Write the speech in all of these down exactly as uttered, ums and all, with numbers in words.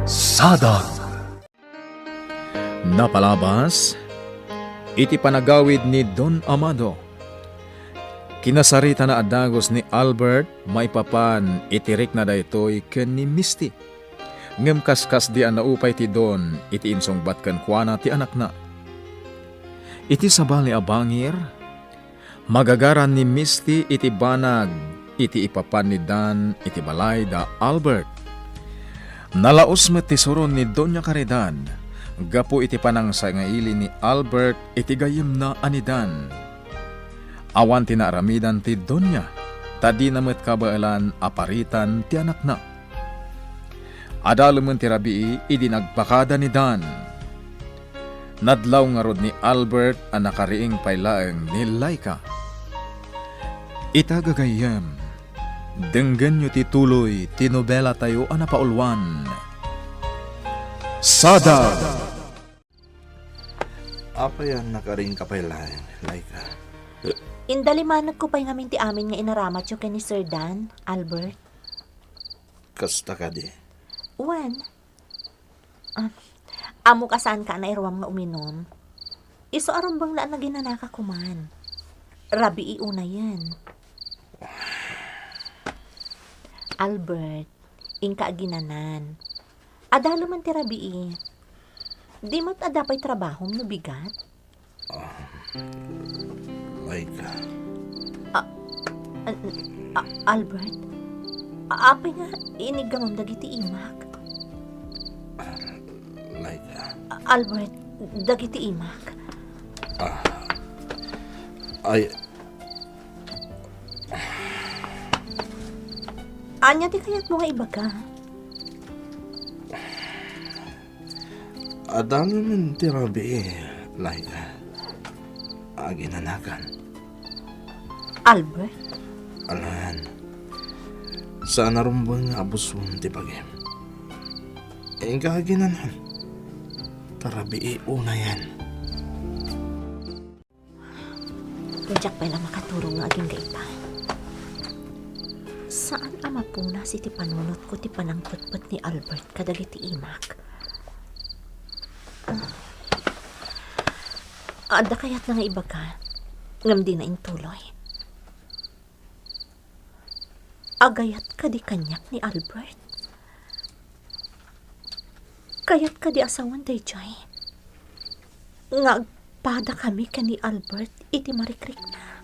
Sadag. Napalabas iti panagawid ni Don Amado. Kinasaritana a dagus ni Albert maipapan iti rikna daytoy ken ni Misty. Ngem kaskasdi a naupay ti Don iti insungbat kenkuana ti anakna. Iti sabali a bangir, magagaran ni Misty iti banag iti ipapan ni Dan iti balay da Albert. Nalaus met ti suron ni Doña Caridad gapu iti panangsangaili ni Albert iti gayyemna a ni Dan. Awan ti naaramidan ti Doña, ta dina met kabaelan a paritan ti anakna. Adalemen ti rabii idi nagpakada ni Dan. Nadlaw ngarud ni Albert a nakariing pay laeng ni Laika. Ita gagayyem, denggenyo ti tuloy ti nobelatayo a napauluan. Sada! Apay a nakariingka pay laeng, Laika? Indalimanekko pay ngamin ti amin nga inaramatyo ken ni Sir Dan, Albert. Kasta kadi? Wen. Ah, ammok a saanka a nairuam nga uminum. Isu a rumbeng la a naginanaka koman. Rabii unayen. Albert, inka aginanan. Adalemen ti rabii. Di met adda pay trabahom no bigat? Ah, Laika. Ah, ah, ah, Albert, ah, apay nga iniggamam dagiti imak? Ah, Laika. Ah, Albert, dagiti imak. Ah, ay. Ania ti kayatmo nga ibaga? Adalemen ti rabii, Laika. Aginanakan. Albert? Alan, saan a rumbeng nga abuson ti bagim. Inka aginanan. Ta rabii unayen. Diak pay la makaturog nga agingga ita. Saan a mapunas iti panunotko ti panangpetpet ni Albert kadagiti imak. Ah, adda kayatna nga ibaga, ngem dina intuloy. Agayat kadi kaniak ni Albert? Kayat kadi a sawen daydiay nga agpadakami ken ni Albert iti marikrikna?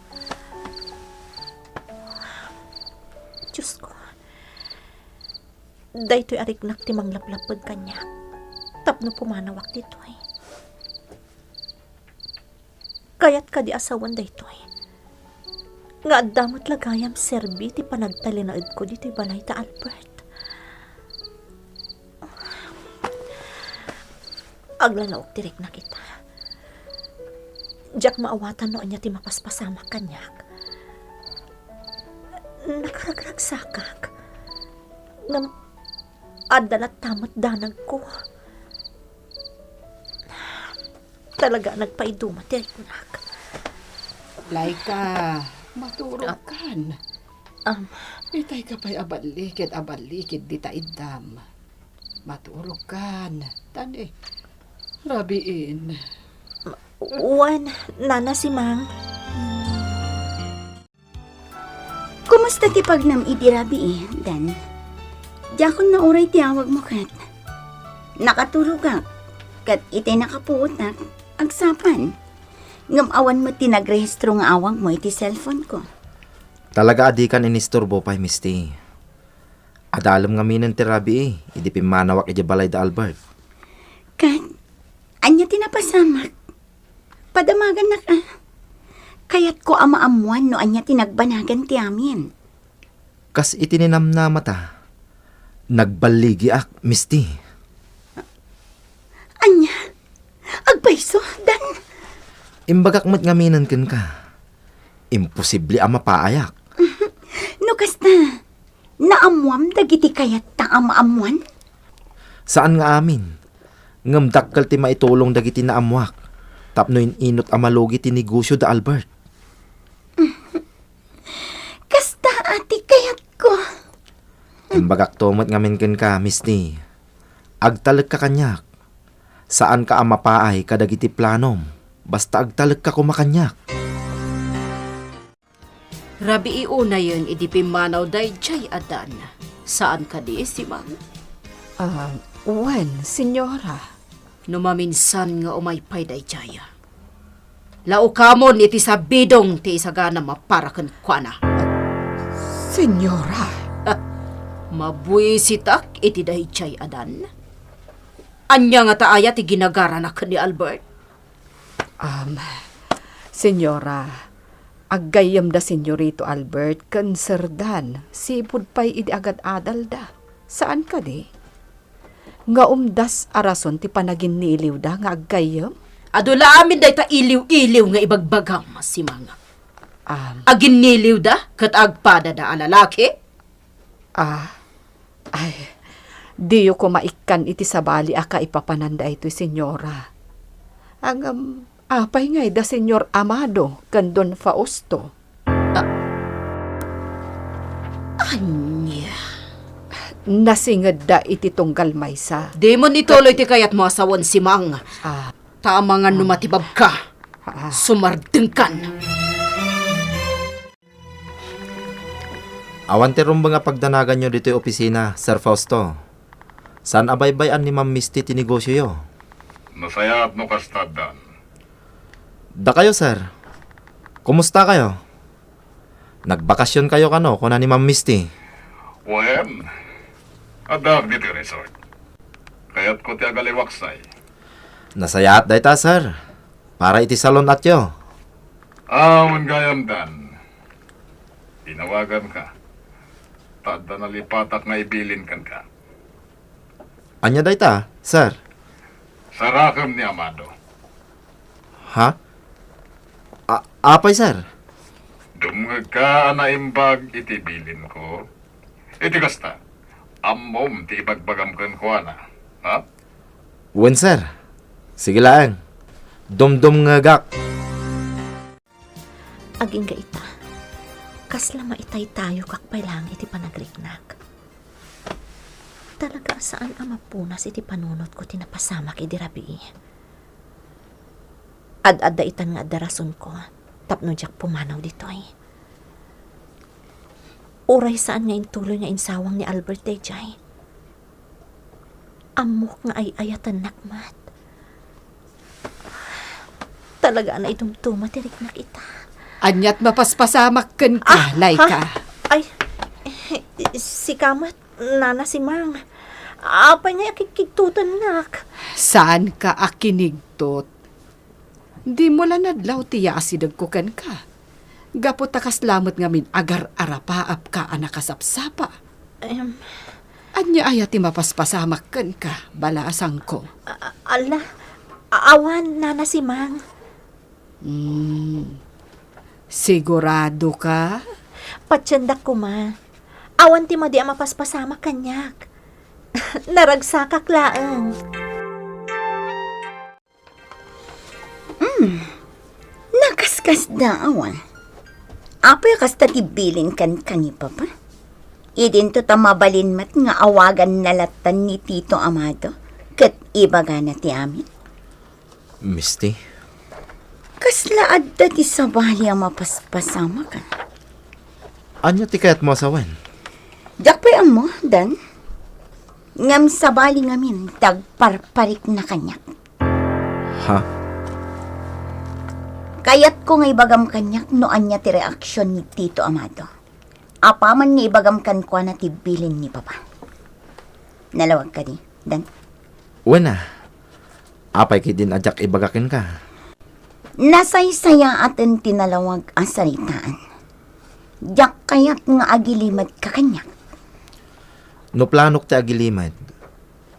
Diosko, daytoy a riknak ti manglaplapped kaniak tapno pumanawak ditoy. Kayat kadi a sawen daytoy nga adda met la gayam serbi ti panagtalinaedko ditoy balay da Albert. Aglalaok ti riknak ita. Diak maawatan no ania ti mapaspasamak kaniak. Nakaragragsakak. Ngem adda latta met danagko. Talaga a nagpaiduma ti riknak. Laika, maturogkan. Ah, am. Itayka pay a ballikid a ballikid dita iddam. Maturogkan. Tani, rabiin. Wen, Nana Simang. Kumusta ti pagnam idi rabii, Dan? Diakon nauray ti awagmo ket. Nakaturogak, ket itay nakapuotak, agsapan. Ngem awan met ti nagrehistro nga awagmo iti cellphone-ko. Talaga a dikan inisturbo pay, Misty. Adalem ngaminen ti rabii idi pimmanawak idiay balay da Albert. Ket, ania ti napasamak? Padamagannaka. Kayatko a maammuan no ania ti nagbanagan ti amin. Kas iti ninamnamata, nagballigiak, Misty. Ania? Agpayso, Dan? Imbagak met ngaminen kenka. Imposible a mapaayak. No kasta, naammuam dagiti kayatta a maammuan? Saan nga amin. Ngem dakkel ti maitulong dagiti naammuak tapno in-inut a malugi ti negosio da Albert. Kasta a ti kayatko. Imbagakto met ngamin kenka, Misty. Agtalekka kaniak. Saanka a mapaay kadagiti planom. Basta agtalekka koma kaniak. Rabii unayen idi pimmanaw daydiay a dan. Saan kadi, Simang? Ah, wen, senyora. No maminsan nga umay pay daydiay, laukamon iti sabidong ti isaganam a para kenkuana. Senyora. Mabuisitak iti daydiay a dan. Ania ngata aya ti ginagaranak ni Albert? Um, senyora, aggayyemda Senyorito Albert ken Sir Dan, sipud pay idi agad-adalda. Saan kadi? Nga umdas a rason ti panaginniliwda nga aggayyem? Adu la amin dayta iliw-iliw nga ibagbagam, Simang. Um, Aginniliwda ket agpadada a lalaki? Ah, ay, diyo koma ikkan iti sabali a kaipapanan daytoy, senyora. Ngem, apay ngay da Senyor Amado ken Don Fausto? Ah. Ania? Nasingedda iti tunggal maysa. Dimon ituloy ti kayatmo a sawen, Simang. Ah. Ta amangan no matibabka. Ah. Sumardengkan. Awan ti rumbeng a pagdanaganyo ditoy opisina, Sir Fausto. Saan a baybay-an ni Ma'am Misty ti negosioyo? Nasayaat no kasta, Dan. Dakayo, sir. Kumusta kayo? Nagbakasyon kayo kano, kuna ni Ma'am Misty? Wen, addaak ditoy resort. Kayatko ti agaliwaksay. Nasayaat dayta, sir. Para iti salon atyo. Ah, wen gayam, Dan. Inawaganka. Ta adda nalipatak nga ibilin kenka. Ania dayta, sir? Sarakem ni Amado. Ha? A-, apay, sir? Dumngegka a naimbag iti bilinko. Iti kasta, ammom ti ibagbagam kenkuana, ha? Wen, sir. Sige laeng. Dumdumngegak. Agingga ita, kasla maitaytayokak pay laeng iti panagriknak. Talaga a saan a mapunas iti panunotko ti napasamak idi rabii. Ad-adda itan nga adda rasonko tapno diak pumanaw ditoy. Uray saan nga intuloy nga insawang ni Albert daydiay, ammok nga ay-ayatennak met. Talaga a naidumduma ti riknak ita. Aniat mapaspasamak kenka, ah, Laika? Ha? Ay, sika met, Nana Simang. Apay ngay a kigkigtutennak? Saanka a kinigtot? Dimo la nadlaw ti yaasidegko kenka. Gapu ta kasla met ngamin agar-arapaapka a nakasapsapa. Em. Ania aya ti mapaspasamak kenka, balaasangko? A-, a-, ala, a-, awan, Nana Simang. Hmm. Sigurado ka? Patiendak koma. Awan ti madi a mapaspasamak kaniak. Naragsakak laeng. Hmm. Nakaskasdaawan. Apay a kasta ti bilin kenka ni Papa? Idinto ta mabalin met nga awaganna lattan ni Tito Amado ket ibagana ti amin. Misti? Kasla adda ti sabali a mapaspasamak? Ania ti kayatmo a sawen? Diak pay ammo, Dan. Ngem sabali ngamin ti agparparikna kaniak. Ha? Kayatko nga ibagam kaniak no ania ti reaksion ni Tito Amado. Apaman nga ibagam kenkuana ti bilin ni Papa. Nalawag kadi, Dan? Wen a. Apay ketdin a diak ibaga kenka? Nasaysayaaten ti nalawag a saritaan. Diak kayat nga agilimedka kaniak. No planok ti agilimed,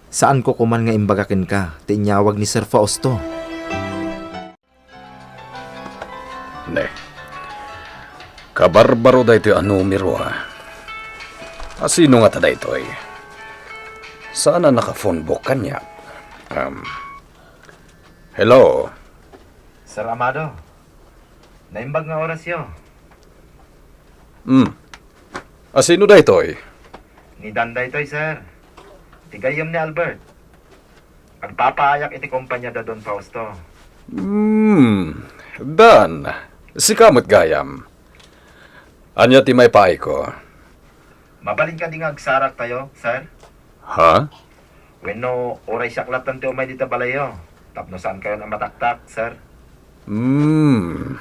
saanko koman nga imbaga kenka ti inyawag ni Sir Fausto. Ne. Kabarbaro daytoy a numero, a. A sino ngata daytoy? Saan a naka-phone book kaniak? Um, hello? Sir Amado, naimbag nga orasyo. Hmm. A sino daytoy? Ni Dan daytoy, sir. Ti gayyem ni Albert. Agpapaayak iti kompania da Don Fausto. Hmm, Dan, sika met gayam. Ania ti maipaayko? Mabalin kadi nga agsaraktayo, sir? Ha? Wenno, uray siak lattan ti umay dita balayyo, tapno saankayon a mataktak, sir? Hmm.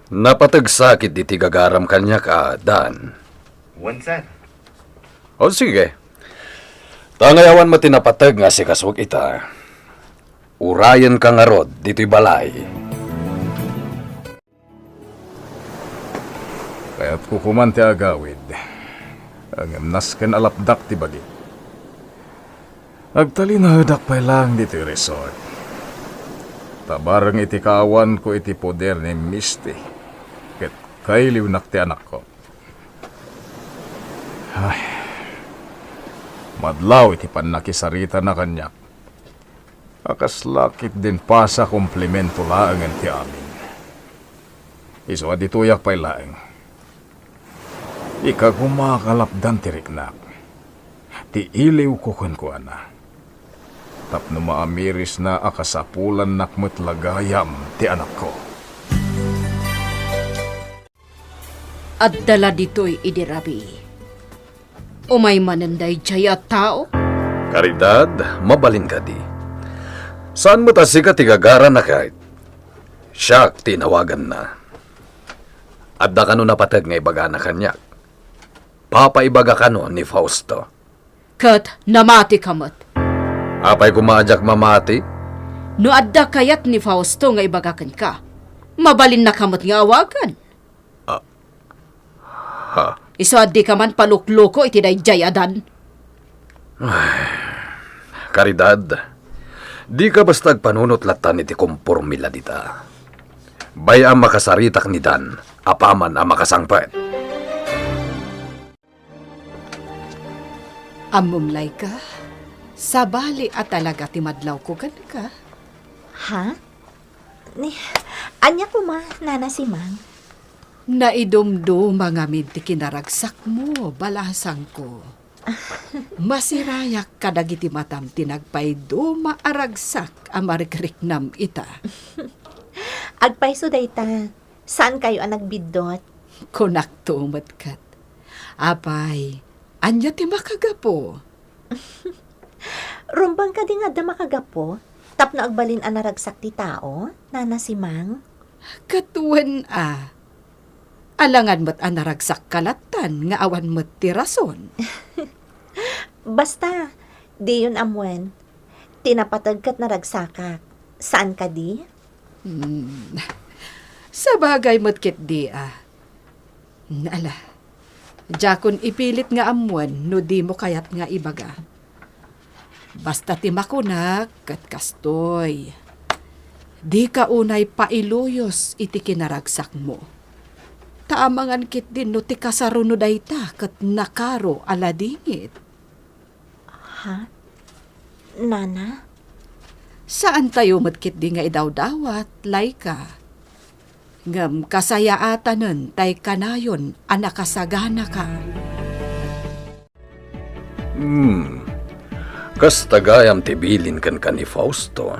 Napateg sakit iti gagaram kaniak a, Dan. Wen, sir. O, sige. Ta ngay awan met ti napateg nga asikasuek ita, urayenka ngarud ditoy balay. Kayatko koman ti agawid, ngem nasken a lapdak ti bagik. Agtalinaedak pay laeng ditoy resort. Ta bareng iti kaawanko iti poder ni Misty, ket kailiwnak ti anakko. Ay, madlaw iti pannakisaritana kaniak a kasla ketdin pasa komplemento laengen ti amin. Isu a ditoyak pay laeng. Ika koma a kalapdan ti riknak, ti iliwko kenkuana, tapno maamirisna a kasapulannak met la gayam ti anakko. Adda la ditoy idi rabii. Umay manen daydiay a tao? Caridad, mabalin kadi. Saan met a sika ti gagaranna ket siak ti inawaganna. Adda kano napateg nga ibagana kaniak. Papaibaga kano ni Fausto. Ket namatika met. Apay koma a diak mamati? No adda kayat ni Fausto nga ibaga kenka, mabalinnaka met nga awagan. Ah. Ha? Isu a dika man palukloko iti daydiay a Dan. Ay, Caridad, dika basta agpanunot lattan iti komporme la dita. Bay-am a kasaritak ni Dan apaman a makasangpet. Ammom, Laika, sabali a talaga ti madlawko kenka. Ha? Ni, ania koma, Nana Simang? Naidumduma ngamin ti kinaragsakmo, balasangko. Masirayak kadagiti matam ti nagpaiduma a ragsak a marikriknam ita. Agpayso dayta, saankayo a nagbiddut? Kunakto met ket. Apay, ania ti makagapu? Rumbeng kadi nga adda makagapu tapno agbalin a naragsak ti tao, Nana Simang? Ket wen a. Alangan met a naragsak ka lattan nga awan met ti rason. Basta, diyon ammoen. Ti napateg ket naragsakak. Saan kadi? Hmm. Sabagay met ketdi a. Ala, diakon ipilit nga ammoen no dimo kayat nga ibaga. Basta ti makunak ket kastoy. Dika unay pailuyos iti kinaragsakmo. Ta amangan ketdin no ti kasaruno dayta ket nakaro a ladingit. Ha? Nana? Saantayo met ketdi nga idawdawat, Laika. Ngem kasayaatanen tay kanayon a nakasaganaka. Hmm. Kasta gayam ti bilin kenka ni Fausto.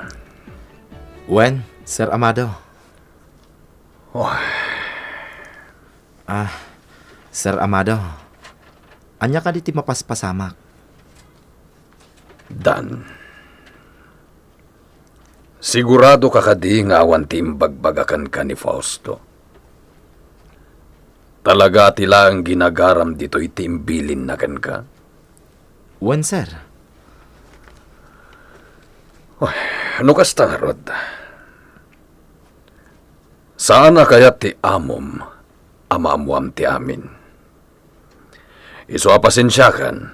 Wen, Sir Amado. Oh. Ah, Sir Amado, ania kadi ti mapaspasamak? Dan, sigurado ka kadi nga awan ti imbagbaga kenka ni Fausto? Talaga ti laeng ginagaram ditoy ti imbilinna kenka? Wen, sir. Ay, no kasta ngarud, saan a kayat ti amom a maammoam ti amin. Isu a pasensiakan,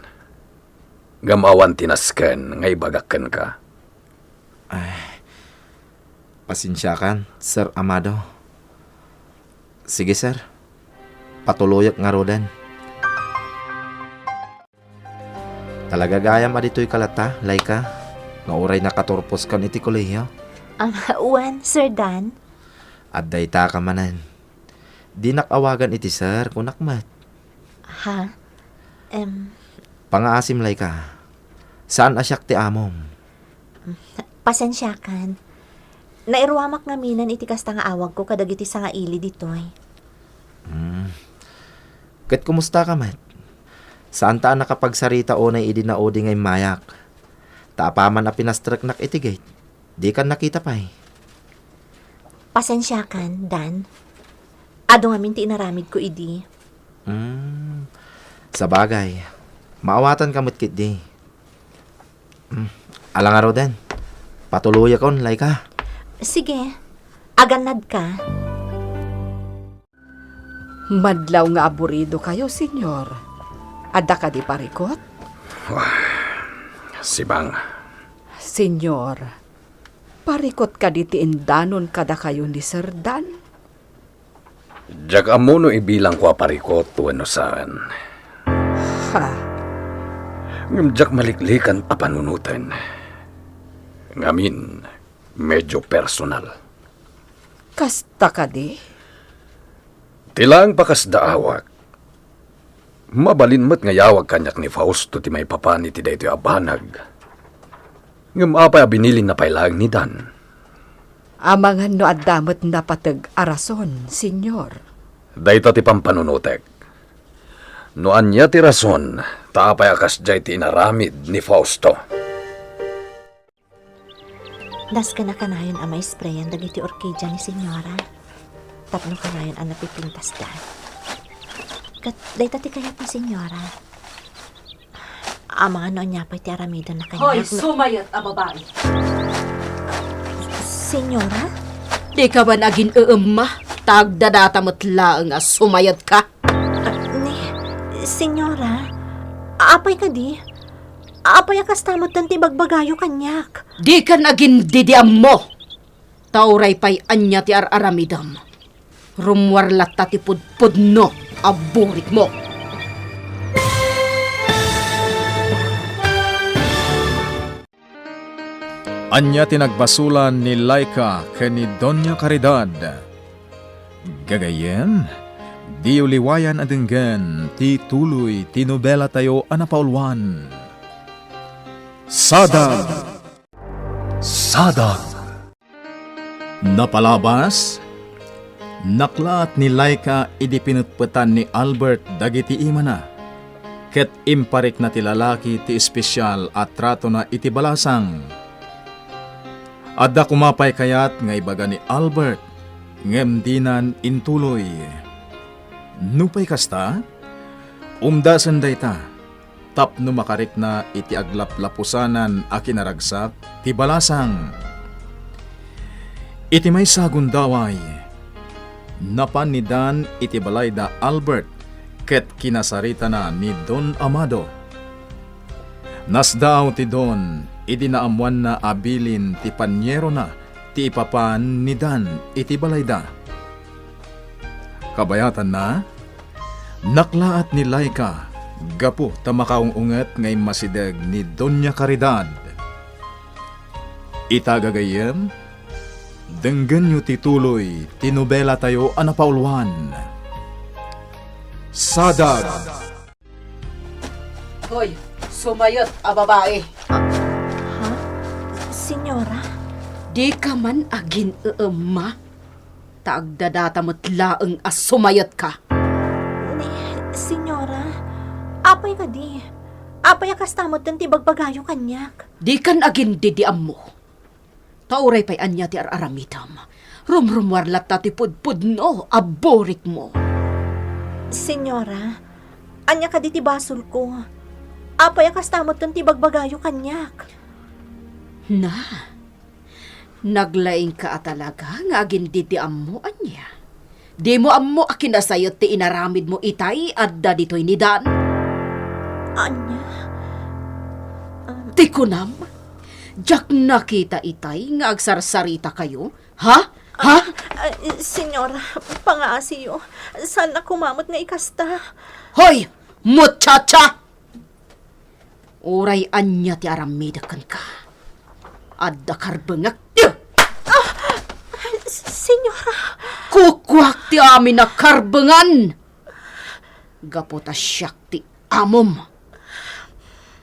ngem awan ti nasken nga ibagak kenka. Ay, pasensiakan, Sir Amado. Sige, sir. Patuloyek ngaruden. Talaga gayam a ditoy ka latta, Laika, nga uray nakaturposkan iti kolehiyo? Ah, wen, Sir Dan. Adda ita ka manen. Dinak awagan iti sir, kunak met. Ha? Em. Pangaasim, Laika. Saan a siak ti amom. Pasensiakan. Nairuamak ngaminen iti kasta nga awagko kadagiti sangaili ditoy. Hmm. Ket kumustaka met? Saanta a nakapagsarita unay idi naudi nga immayak. Ta apaman a pinastreknak iti gate, dikan nakita pay. Pasensiakan, Dan. Adu ngamin ti inaramidko idi. Hmm. Sabagay, maawatanka met ketdi. Hmm. Ala ngaruden, patuloyakon, Laika. Sige, agannadka. Madlaw nga aburidokayo, Senyor. Adda kadi parikot? Wah, sibang. Senyor, parikot kadi ti indanon kadakayo ni Sir Dan? Diak ammo no ibilangko a parikot wenno saan. Ha? Ngem diak maliklikan a panunoten. Ngamin, medyo personal. Kasta kadi? Ti laeng pakasdaawak. Mabalin met nga iyawag kaniak ni Fausto ti maipapan iti daytoy a banag. Ngem apay a binilinna pay laeng ni Dan? Amangan no adda met napateg a rason, Senyor. Dayta ti pampanunotek. No ania ti rason, ta apay a kasdiay ti inaramid ni Fausto? Nasken a kanayon a maisprayan dagiti orkidia ni Senyora tapno kanayon a napipintasda. Ket dayta ti kayatna, Senyora. Amangan no ania pay ti aramidna kaniak. Hoy, sumayat a babai! Senyora? Dika man agin-eemma, ta agdadata met laeng a sumayatka. Ah, ni, Senyora, apay kadi? Apay a kasta metten ti ibagbagayo kaniak? Dikan agin-didiammo, ta uray pay ania ti ar-aramidem, rummuar latta ti pudpudno a burikmo. Ania ti nagbasolan ni Laika ken ni Doña Caridad? Gagayyem, diyo liwayan a denggen ti tuloy ti nobelatayo a napauluan. Sadag! Sadag! Napalabas, naklaat ni Laika idi pinetpetan ni Albert dagiti imana, ket imparikna ti lalaki ti espesial a tratona iti balasang. Adda koma pay kayat nga ibaga ni Albert, ngem dinan intuloy. Nupay kasta, umdasen dayta tapno makarikna iti aglaplapusanan a kinaragsak ti balasang. Iti maysa a gundaway, napan ni Dan iti balay da Albert ket kinasaritana ni Don Amado. Nasdaaw ti Don idi naammoanna a bilin ti panierona ti ipapan ni Dan iti balayda. Kabayatanna, naklaat ni Laika gapu ta makaung-unget nga immasideg ni Doña Caridad. Ita gagayyem, denggenyo ti tuloy ti nobelatayo a napauluan. Sadag! Hoy, sumayat a babai! Ha? Senyora? Dika man agin-eemma, ta agdadata met laeng a sumayatka. Ni, Senyora, apay kadi? Apay a kasta metten ti ibagbagayo kaniak? Dikan agin-didiammo. Ta uray pay ania ti ar-aramidem, rumrumuar latta ti pudpudno a burikmo. Senyora, ania kadi ti basolko? Apay a kasta metten ti ibagbagayo kaniak? Na, naglaingka a talaga nga agin-didiammo, ania? Dimo ammo a kinasayot ti inaramidmo itay adda ditoy ni Dan? Ania? Um, Ti kunam, diak nakita itay nga agsarsarita kayo? Ha? Ha? Ah, ah, Senyora, pangaasiyo. Saan a kumamet nga ikasta. Hoy! Muchacha! Uray ania ti aramidek kenka, adda karbengek. Ah! Senyora! Kukuak ti amin a karbengan! Gapu ta siak ti amom.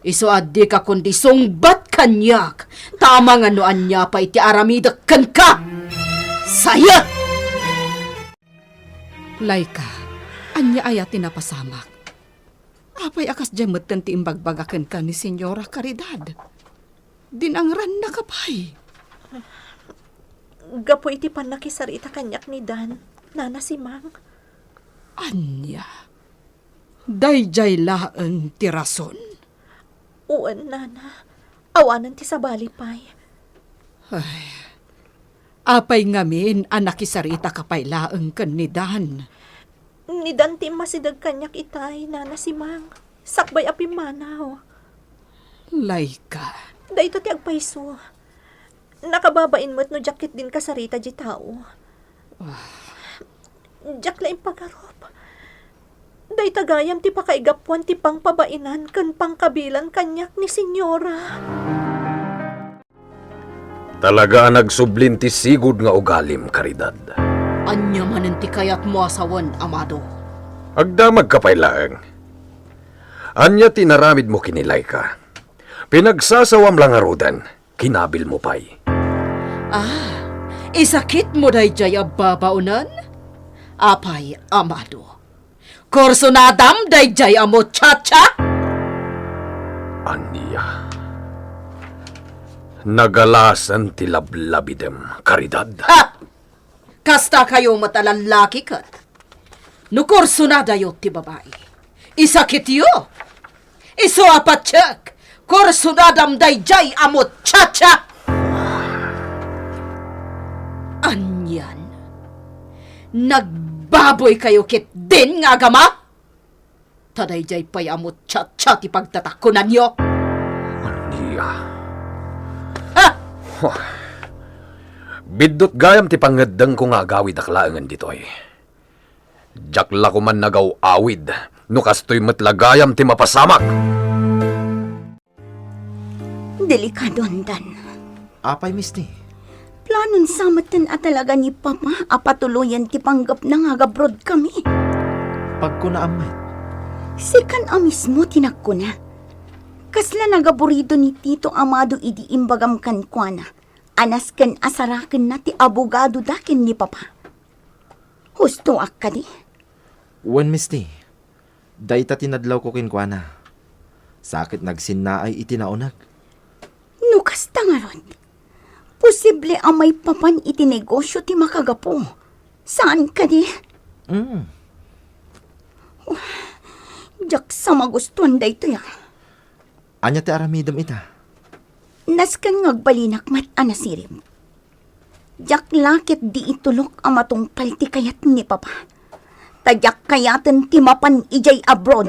Isu a dika kundi sungbat kaniak, ta amangan no ania pay ti aramidek kenka. Saya! Laika, ania aya ti napasamak? Apay a kasdiay metten ti imbagbaga kenka ni Señora Caridad? Dinangrannaka pay. Gapu iti pannakisarita kaniak ni Dan, Nana Simang. Ania? Daydiay laeng ti rason? Wen, Nana. Awanen ti sabali pay. Ay, apay ngamin a nakisaritaka pay laeng ken ni Dan? Ni Dan ti immasideg kaniak itay, Nana Simang. Sakbay a pimmanaw. Laika. Dayta ti agpayso. Nakababain met no diak ketdin kasarita diay tao. Ah. Diak la impagarup. Dayta gayam ti pakaigapuan ti pangpabainan ken pangkabilan kaniak ni Señora. Talaga a nagsublin ti sigud nga ugalim, Caridad. Ania manen ti kayatmo a sawen, Amado? Agdamagka pay laeng. Ania ti inaramidmo ken ni Laika? Pinagsasawam la ngaruden, kinabilmo pay. Ah, isakitmo daydiay a babaonen? Apay, Amado, kursunadam daydiay a muchacha? Ania? Nagalasen ti lablabidem, Caridad. Ha! Kasta kayo met a lallaki ket. No kursunadayo ti babai, isakityo. Isu a patiek, kursunadam daydiay a muchacha. Anian? Nagbaboy kayo ketdin nga agama? Ta daydiay pay a muchacha ti pagtatakonanyo. Ania? Ha! Huh. Biddut gayam ti pangngeddengko nga agawidak laengen ditoy. Diak la koman nagaw-awid no kastoy met la gayam ti mapasamak. Delikado, Dan. Apay, Misti? Planon sa metten a talaga ni Papa a patuloyen ti panggepna nga agabroad kami. Pagkunaam met. Sikan a mismo ti nagkuna. Kasla nagaburido ni Tito Amado idi imbagam kenkuana a nasken a sarakenna ti abogadoda ken ni Papa. Hustoak kadi? Wen, Misti. Dayta ti nadlawko kenkuana. Sa ket nagsinnaay iti nauneg. No kasta ngarud, posible a maipapan iti negosio ti makagapu. Saan kadi? Mm. Diak sa magustuan daytoy, a. Ania ti aramidem ita? Nasken nga agbalinak met a nasirib. Diak la ketdi itulok a matungpal ti kayat ni Papa. Ta diak kayaten ti mapan idiay abroad.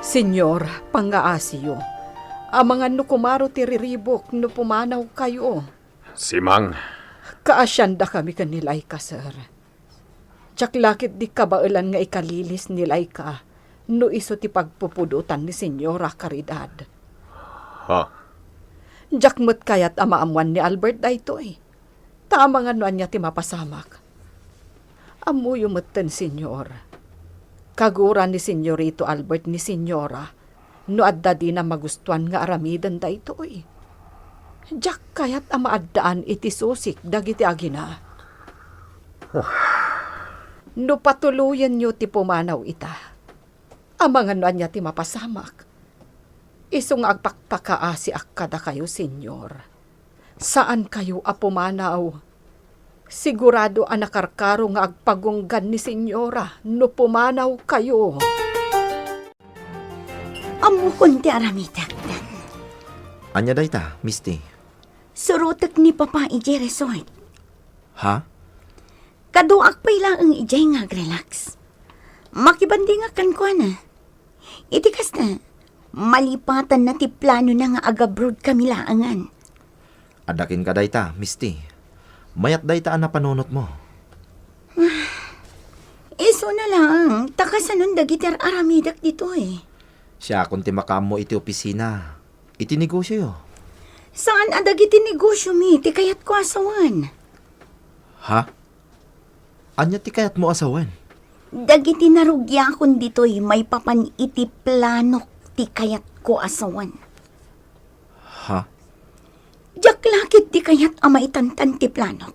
Señor, pangngaasiyo. Amangan no kumaro ti riribuk no pumanaw kayo. Simang. Kaasiandakami ken ni Laika, sir. Diak la ketdi kabaelan nga ikalilis ni Laika no isu ti pagpupudotan ni Señora Caridad. Ha? Diak met kayat a maammoan ni Albert daytoy. Ta amangan no ania ti mapasamak. Ammoyo metten, Señor. Kagura ni Señorito Albert ni Señora no adda dina magustuan nga aramiden daytoy. Diak kayat a maaddaan iti susik dagiti agina. No patuloyenyo ti pumanaw ita, amangan no ania ti mapasamak. Isu nga agpakpakaasiak kadakayo, Señor. Saankayo a pumanaw. Sigurado a nakarkaro nga agpagunggan ni Señora no pumanaw kayo. Ammokon ti aramidek, Dan. Ania dayta, Misti? Surotek ni Papa idiay resort. Ha? Kaduak pay laeng idiay nga agrelax. Makibandingak kenkuana. Iti kasta, malipatanna ti planona nga agabroad kami laengen. Adda kenka dayta, Misti. Mayat dayta a napanunotmo. Isuna laeng, ta kasanon dagiti ar-aramidek ditoy. Siakon ti makaammo iti opisina, iti negosioyo. Saan a dagiti negosiomi ti kayatko a sawen. Ha? Ania ti kayatmo a sawen? Dagiti narugiakon ditoy maipapan iti planok ti kayatko a sawen. Ha? Diak la ketdi kayat a maitantan ti planok.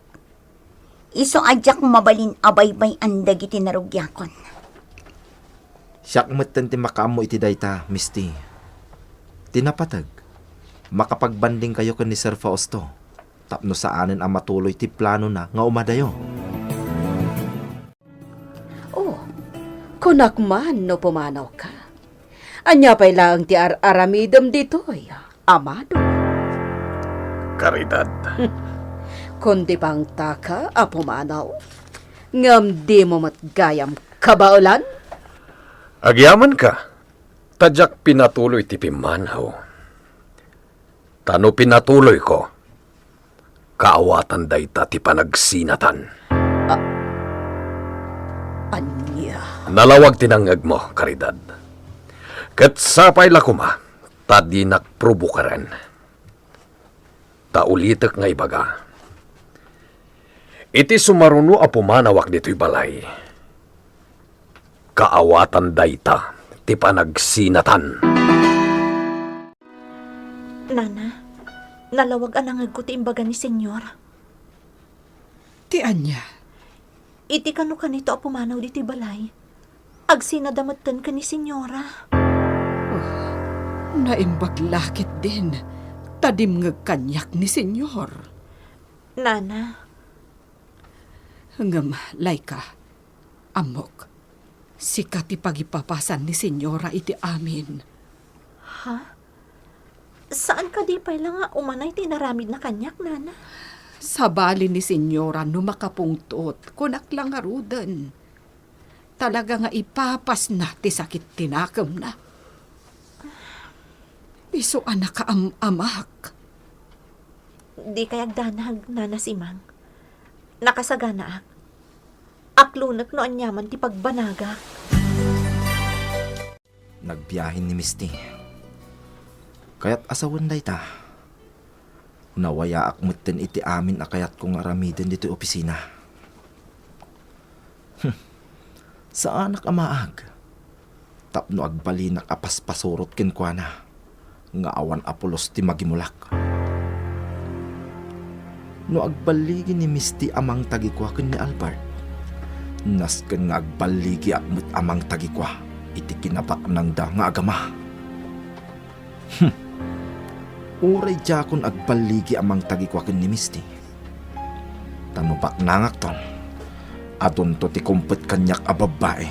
Isu a diak mabalin a baybay-an dagiti narugiakon. Siak metten ti makaammo iti dayta, Misty. Ti napateg, makapagbandingkayo ken ni Sir Fausto tapno saanen a matuloy ti planona nga umadayo. Oh, kunak man no pumanawka. Ania pay laeng ti ar-aramidem ditoy, Amado? Caridad. Kundi pangtaka a pumanaw, ngem dimo met gayam kabaelan? Agyamankami, ta diak pinatuloy ti pimmanaw. Ta no pinatuloyko, kaawatan dayta ti panagsinatan. A-, ania? Nalawag ti nangngegmo, Caridad. Ket sapay la koma, ta dinak probokaren. Ta ulitek nga ibaga, iti sumaruno a pumanawak ditoy balay, kaawatan dayta ti panagsinatan. Nana, nalawag a nangngegko ti imbaga ni Senyor. Ti ania? Iti kano kanito a pumanaw ditoy balay, agsinada metten ken ni Senyora. Oh, naimbag la ketdin, ta dimngeg kaniak ni Senyor. Nana. Ngem, Laika, ammok, sika ti pagipapasan ni Senyora iti amin. Ha? Saan kadi pay la nga umanay ti inaramidna kaniak, Nana? Sabali ni Senyora no makapungtot, kunak la ngaruden. Talaga nga ipapasna ti sakit ti nakemna. Isu a nakaam-amak. Dikay agdanag, Nana Simang. Nakasaganaak. Aklonek no aniaman ti pagbanagak. Nagbiahen ni Misty. Kayat a sawen dayta. Nawayaak metten iti amin a kayatko nga aramiden ditoy opisina. Hmm. Saanak a maag tapno agbalinak a paspasurot kenkuana nga awan a pulos ti magimulak. No agballigi ni Misty a mangtagikua ken ni Albert, nasken nga agballigiak met a mangtagikua iti kinabaknangda nga agama. Hmm. Uray diakon agballigi a mangtagikua ken ni Misty. Ta no baknangakton, adunto ti kumpet kaniak a babbai.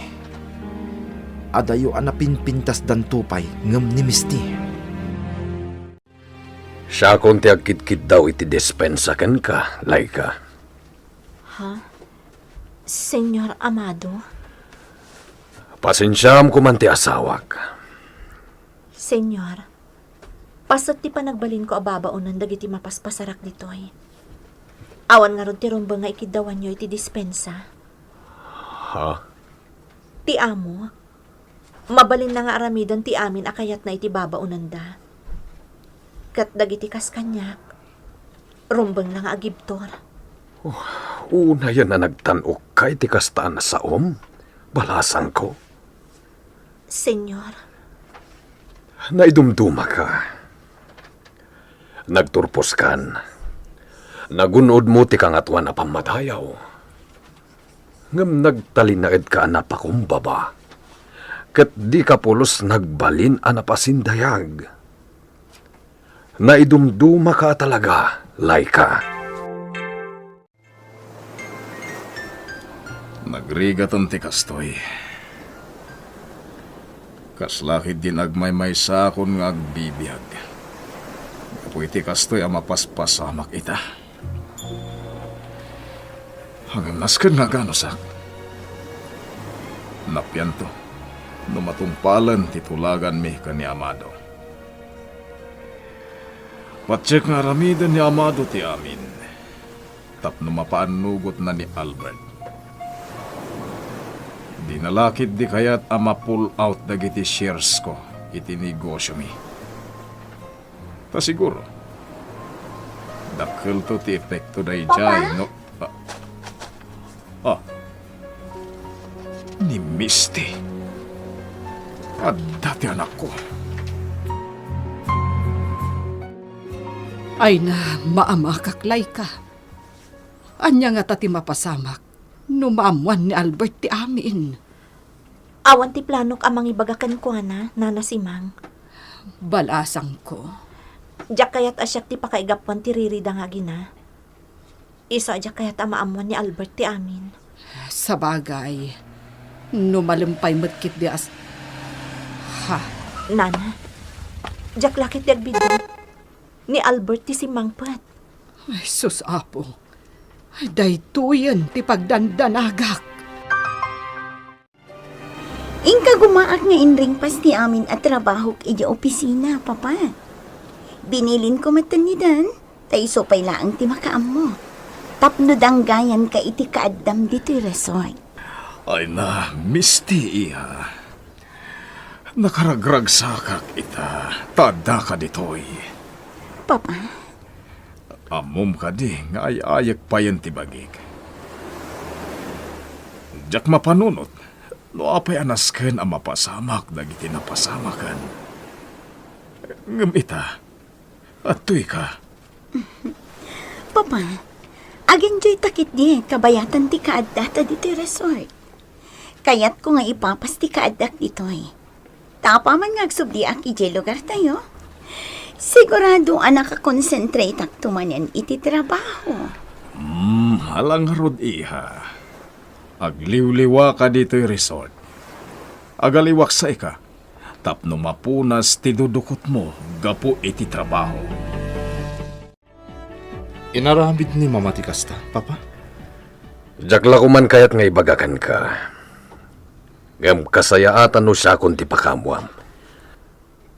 Adayo a napinpintasdanto pay ngem ni Misty. Siakon ti agkidkiddaw iti dispensa kenka, Laika. Ha? Senyor Amado? Pasensiaam koman ti asawak. Senyor, paset ti panagbalinko a babaonen dagiti mapaspasarak ditoy. Awan ngarud ti rumbeng nga ikiddawanyo iti dispensa. Ha? Ti amo, mabalinna nga aramiden ti amin a kayatna iti babaonenda. Ket dagiti kas kaniak, rumbengna nga agibtur. Oh, unayen a nagtan-okkay ti kasta a nasaom, balasangko. Senyor. Naidumdumaka. Nagturposkan. Nagun-odmo ti Kangatoan a pammadayaw. Ngem nagtalinaedka a napakumbaba, ket dika pulos nagbalin a napasindayag. Naidumdumaka a talaga, Laika. Nagrigaten ti kastoy. Kasla ketdin agmaymaysaakon nga agbibiag. Gapu iti kastoy a mapaspasamak ita. Ngem nasken nga aganusak. Napianto no matungpalen ti tulaganmi ken ni Amado. Patiek nga aramiden ni Amado ti amin. Tapno mapaannugotna ni Albert. Dina la ketdi kayat a ma-pull out dagiti sharesko iti negosiomi. Ta siguro, dakkelto ti epekto daydiay Papa? no, ah, ah. Ni Misty, adda ti anakko. Ay na, maamakak, Laika. Ania ngata ti mapasamak no maammuan ni Albert ti amin? Awan ti planok a mangibaga kenkuana, Nana Simang. Balasangko. Diak kayat a siak ti pakaigapuan ti ririda nga agina. Isu a diak kayat a maammuan ni Albert ti amin. Sabagay, no malem pay met ketdi as-, ha? Nana, diak la ketdi agbiddut. Ni Albert ti simmangpet. Ay, sus, Apo. Ay, daytoyen ti pagdandanagak. Inka gumaak nga inringpas ti amin a trabahok idiay opisina, Papa. Binilinko metten ni Dan, ta isu pay laeng ti makaammo. Tapno danggayanka iti kaaddam ditoy resort. Ay na, Misty, iha. Nakaragragsakak ita, ta addaka ditoy. Papa? Ammom kadi nga ay-ayek payen ti bagik. Diak mapanunot no apay a nasken a mapasamak dagiti napasamaken. Ngem ita, adtoyka. Papa, agenjoy ta ketdi kabayatan ti kaaddata ditoy resort. Kayatko nga ipapas ti kaaddak ditoy. Ta apaman nga agsubdiak idiay lugartayo, sigurado a nakakonsentrateakto manen iti trabaho. Hmm, ala ngarud, iha. Agliwliwaka ditoy resort. Agaliwaksaika tapno mapunas ti dudukotmo gapu iti trabaho. Inaramid ni Mama ti kasta, Papa? Diak la koman kayat nga ibaga kenka. Ngem kasayaatan no siakon ti pakaammoam.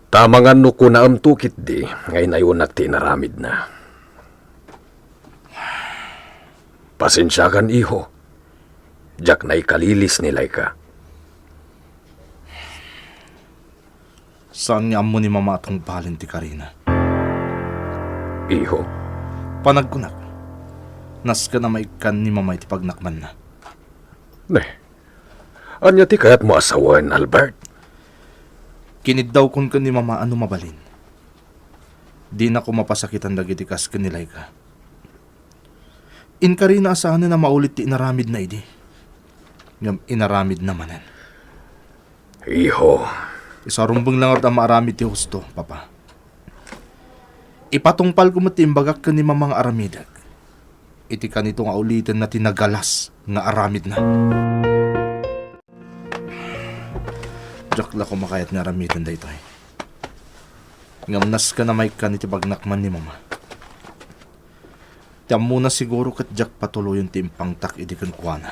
Ta amangan no kunaemto ketdi nga inayonak ti inaramidna. Pasensiakan, iho. Diak naikalilis ni Laika. Saan nga ammo ni Mama a tungbalen ti karina. Iho. Panagkunak, nasken a maikkan ni Mama iti pagnakmanna. Ne, ania ti kayatmo a sawen, Albert? Kiniddawkon ken ni Mama a no mabalin, dinako mapasakitan dagiti kas ken ni Laika. Inkarina a saanen a maulit ti inaramidna idi. Ngem inaramidna manen. Iho. Isu a rumbeng la ngarud a maaramid ti husto, Papa. Ipatungpalko met ti imbagak ken ni Mama nga aramidek iti kanito nga ulitenna ti nagalas nga aramidna. Diak la koma kayat nga aramiden daytoy. Ngem nasken a maikkan iti pagnakman ni Mama. Ti ammona siguro ket diak patuloyen ti impangtak idi kenkuana.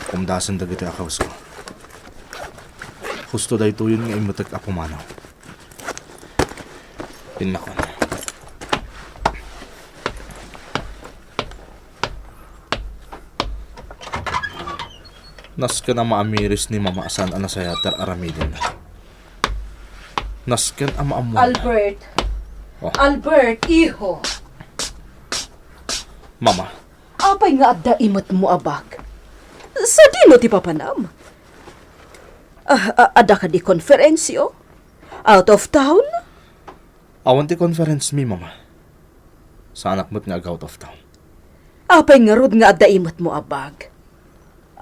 Kumdasen dagiti a kawes ko. Husto daytoyen nga immetek a pumanaw. Pinnakon. Nasken a maamiris ni Mama a saan a nasayaat ti ar-aramidenna. Nasken a maammoanna. Albert! Oh. Albert, iho! Mama. Apay nga adda imetmo a bag? Sadino ti papanam? Ah, ah, adda kadi konferensyo? Out of town? Awan ti conference mi, Mama. Saanak met nga ag-out of town. Apay ngarud nga adda imetmo a bag?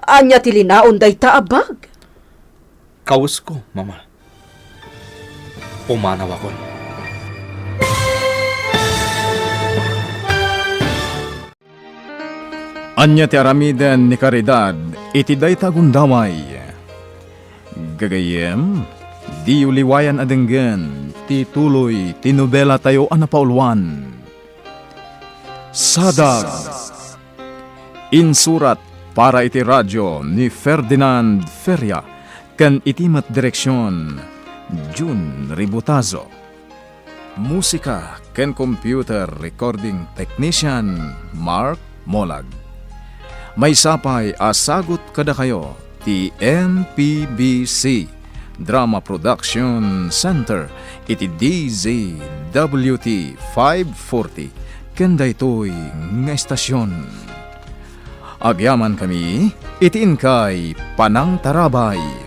Ania ti linaon dayta a bag? Kawesko, Mama. Pumanawakon. Ania ti aramiden ni Caridad iti dayta a gundaway? Gagayyem, diyo liwayan a denggen ti tuloy ti nobelatayo a napauluan, Sadag. Insurat para iti radio ni Ferdinand Feria ken iti met direksion, Jun Ributazo. Musika ken computer recording technician, Mark Molag. Maysa pay a sagut kadakayo ti M P B C Drama Production Center iti D Z W T five forty ken daytoy nga estasion. Agyamankami iti inkay panangtarabay.